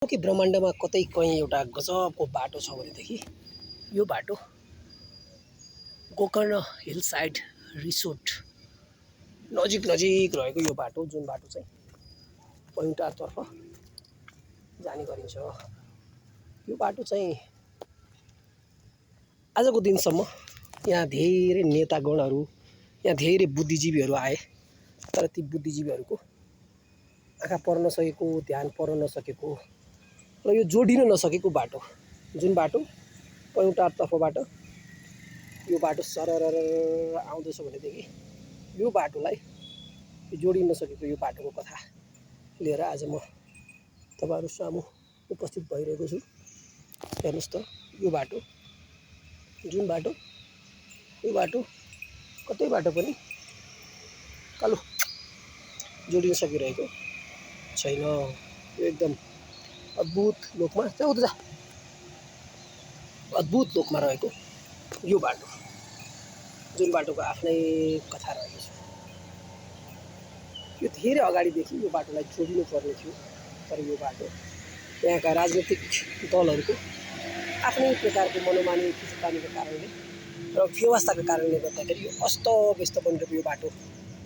कि ब्रह्माण्डमा कतै कहीँ एउटा गजबको बाटो छ भनेदेखि यो बाटो गोकर्ण हिल साइड रिसोर्ट नजिक रहेको यो बाटो, जुन बाटो चाहिँ पैँटातर्फ जाने गरिन्छ। यो बाटो चाहिँ आजको दिनसम्म यहाँ धेरै नेतागणहरू, यहाँ धेरै बुद्धिजीवीहरू आए, तर ती बुद्धिजीवीहरूको आँखा पर्न सकेको, ध्यान पर्न नसकेको र यो जोडिन नसकेको बाटो, जुन बाटो पैँटातर्फबाट यो बाटो सरर आउँदैछ भनेदेखि यो बाटोलाई जोडिन नसकेको यो बाटोको कथा लिएर आज म तपाईहरु सामु उपस्थित भइरहेको छु। हेर्नुस् त, यो बाटो, जुन बाटो, यो बाटो कतैबाट पनि कालो जोडिन सकिरहेको छैन। यो एकदम अद्भुत लोकमा अद्भुत लोकमा रहेको यो बाटो, जुन बाटोको आफ्नै कथा रहेको छ। यो धेरै अगाडिदेखि यो बाटोलाई जोडिनु पर्ने थियो, तर यो बाटो यहाँका राजनीतिक दलहरूको आफ्नै प्रकारको मनोमानी खिचतानीको कारणले र व्यवस्थाको कारणले गर्दाखेरि यो अस्तव्यस्त बनेको यो बाटो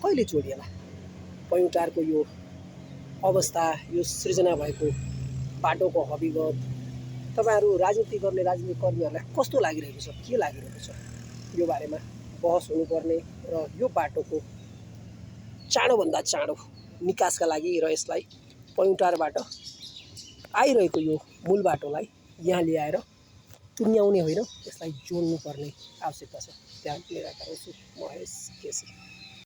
कहिले जोडिएला। पैँटारको यो अवस्था, यो सृजना भएको बाटोको हविगत तपाईहरु राजनीति गर्ने राजनीतिक कर्मीहरूलाई कस्तो लागिरहेको छ, के लागिरहेको छ, यो बारेमा बहस हुनुपर्ने र यो बाटोको चाँडोभन्दा चाँडो निकासका लागि र यसलाई पैँटारबाट आइरहेको यो मूल बाटोलाई यहाँ ल्याएर टुङ्ग्याउने होइन, यसलाई जोड्नुपर्ने आवश्यकता छ। त्यहाँ लिएर आएको छु महेश केसी।